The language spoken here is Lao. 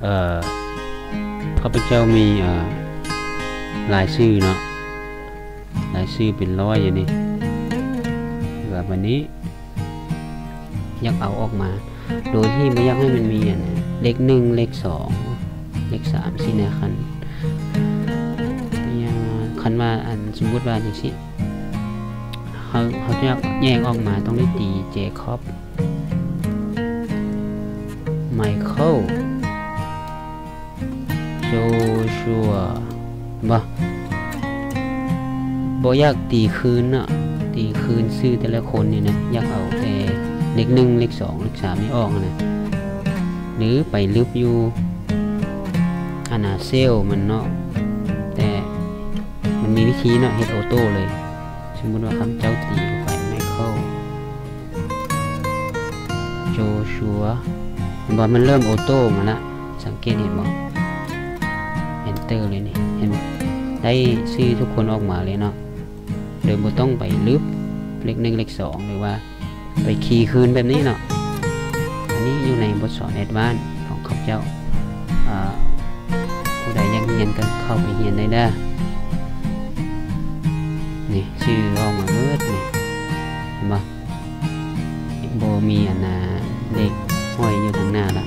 ເອີ ຂ້າພະເຈົ້າມີ ເອີ ຫຼາຍຊື່ເນາະ, ຫຼາຍຊື່ເປັນຮ້ອຍຢູ່ນີ້. ແລ້ວບາດນີ້ຢາກເອົາອອກມາ ໂດຍທີ່ບໍ່ຢາກໃຫ້ມັນມີ ອັນ ເລກໜຶ່ງ ເລກສອງ ເລກສາມ ຊີ້ນະ. ຄັນ ຄັນວ່າ ອັນ ສົມມຸດວ່າຈັ່ງຊີ້ ເຮົາ ເຮົາຢາກແຍກອອກມາ ຕ້ອງໄດ້ຕີ ເຈຄອບ ໄມເຄິນ ໂຈຊວ ເຫັນບໍ່? ບໍ່ຢາກຕີຄືນເນາະ, ຕີຄືນຊື່ແຕ່ລະຄົນນີ້ນະ, ຢາກເອົາແຕ່ເລກໜຶ່ງ ເລກສອງ ເລກສາມນີ້ອອກນະ ຫຼືໄປລຶບຢູ່ ອັນນາ ເຊວມັນເນາະ. ແຕ່ມັນມີວິທີເນາະ ເຮັດໂອໂຕ້ເລີຍ. ສົມມຸດວ່າຂ້າພະເຈົ້າຕີເຂົ້າໄປ ໄມເຄິນ ໂຈຊວ ເຫັນບໍ່? ມັນເລີ່ມໂອໂຕ້ມາລະ, ສັງເກດເຫັນບໍ່? ເອັນເຕີເລີຍນີ້ ເຫັນບໍ່? ໄດ້ຊື່ທຸກຄົນອອກມາເລີຍເນາະ ໂດຍບໍ່ຕ້ອງໄປລຶບເລກໜຶ່ງ ເລກສອງ ຫຼືວ່າໄປຄີຄືນແບບນີ້ເນາະ. ອັນນີ້ຢູ່ໃນບົດສອນແອັດວານຂອງຂ້າພະເຈົ້າ. ອາ ຜູ້ໃດຢາກຮຽນກໍເຂົ້າໄປຮຽນໄດ້ເດີ. ນີ້ ຊື່ອອກມາເບິດນີ້ ເຫັນບໍ່? ບໍ່ມີອັນນາ ເລກຫ້ອຍຢູ່ທາງໜ້າລະ.